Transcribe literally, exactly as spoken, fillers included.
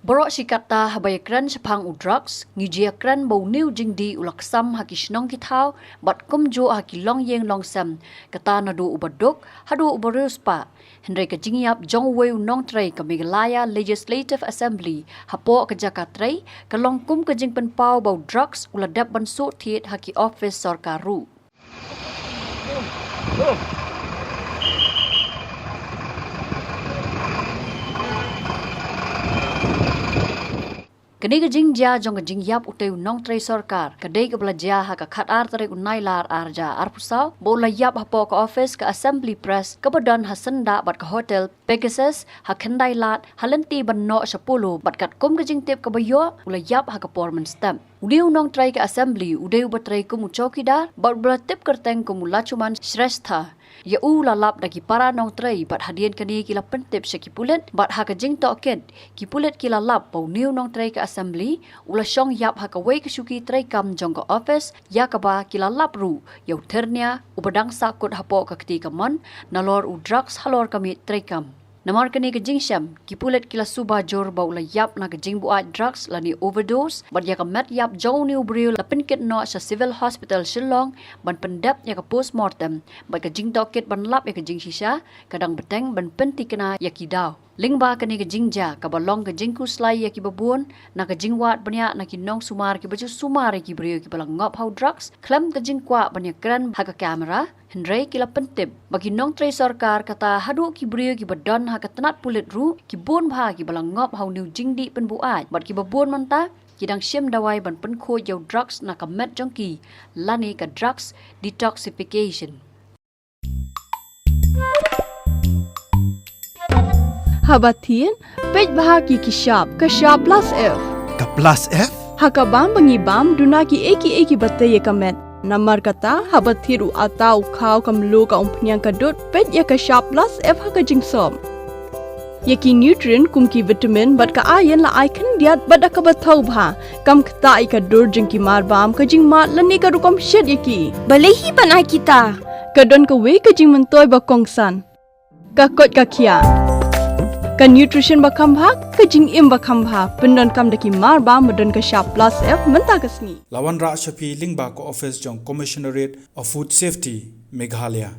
Baroh shi katta haba ïakren shaphang u drugs, ngi ju ïakren ba une u jingdih u la ksam ha ki shnong ki thaw, bad kumjuh ha ki longïing longsem, kata naduh u baduk haduh u bariewspah. Hynrei ka jingïap jong uwei u nongtrei ka Meghalaya Legislative Assembly hapoh ka jaka trei ka long kum ka jingpynpaw ba u drugs u la dep ban shu thied ha ki ophis sorkar ruh. Kane ka jingjia jong ka jingïap utei u nongtrei sorkar ka dei kaba la jia ha ka khatar tarik u Nailar arhajar arphew saw, ba u la ïap hapoh ka ophis ka Assembly Press kaba don ha syndah bad ka hotel Pegasus ha Khyndai Lad, ha lynti ban noh sha Polo, bad katkum ka jingtip kaba ïoh u la ïap ha ka por mynstep. Une u nongtrei ka Assembly u dei uba trei kum u chowkidar bad uba la tip kyrteng kum u Lachuman Shrestha. Ïa u la lap da ki para nongtrei bad hadien kane ki la pyntip sha ki pulit, bad ha ka jingtohkit ki pulit ki la lap ba une u nongtrei ka Assembly u la shong ïap ha kawei ka shuki treikam jong ka ophis, ïa kaba ki la lap ruh ïa u Thyrnia uba dang sahkut hapoh ka kti kamon nalor u drugs halor ka miej treikam. Namar kane ka jingshem, ki pulit ki la suba jur ba u la ïap na ka jingbuaid drugs lane overdose, bad ïa ka met ïap jong une u briew la pynkit noh sha Civil Hospital Shillong ban pyndep ïa ka postmortem, bad ka jingtohkit ban lap ïa ka jingshisha ka dang bteng ban pynthikna ïa ki daw. Lyngba kane ka jingjia kaba long ka jingkhuslai ïa kiba bun, na ka jingwad bniah na ki nongsumar kiba ju sumar ïa ki briew kiba la ngop ha u drugs, khlem ka jingkwah ban ïakren ha ka kamera, hynrei ki la pyntip ba ki nongtrei sorkar kata haduh ki briew kiba don ha ka tnat pulit ruh ki bun bha kiba la ngop ha une u jingdih pynbuaid, bad kiba bun mynta ki dang shim dawai ban pynkhuid ïa u drugs na ka met jong ki lane ka drugs detoxification. Haba thied, peit bha ki ki shap, ka shap plus F. Ka plus F? Ha ka bam ba ngi bam, duna kiei kiei kiba tei ïa ka met. Namar kata, haba thied u atta, u khaw, ka mluh, ka umphniang, ka dud, peit ïa ka shap plus F ha ka jingsop. Ïa ki nutrient kum ki vitamin bad ka iron la ai khyndiat bad da kaba thaw bha. Kam ktah ïa ka dur jong ki marbam, ka jingmad lane ka rukom shet ïa ki. Balei hi ban ai kita? Ka don kawei ka jingmyntoi ba kongsan. Ka koit ka khiah. Ka nutrition ba kham bha, ka jingim ba kham bha. Pyndonkam da ki marbam ba don ka shap plus F mynta ka sngi. La wanrah sha phi lyngba ka office jong Commissionerate of Food Safety, Meghalaya.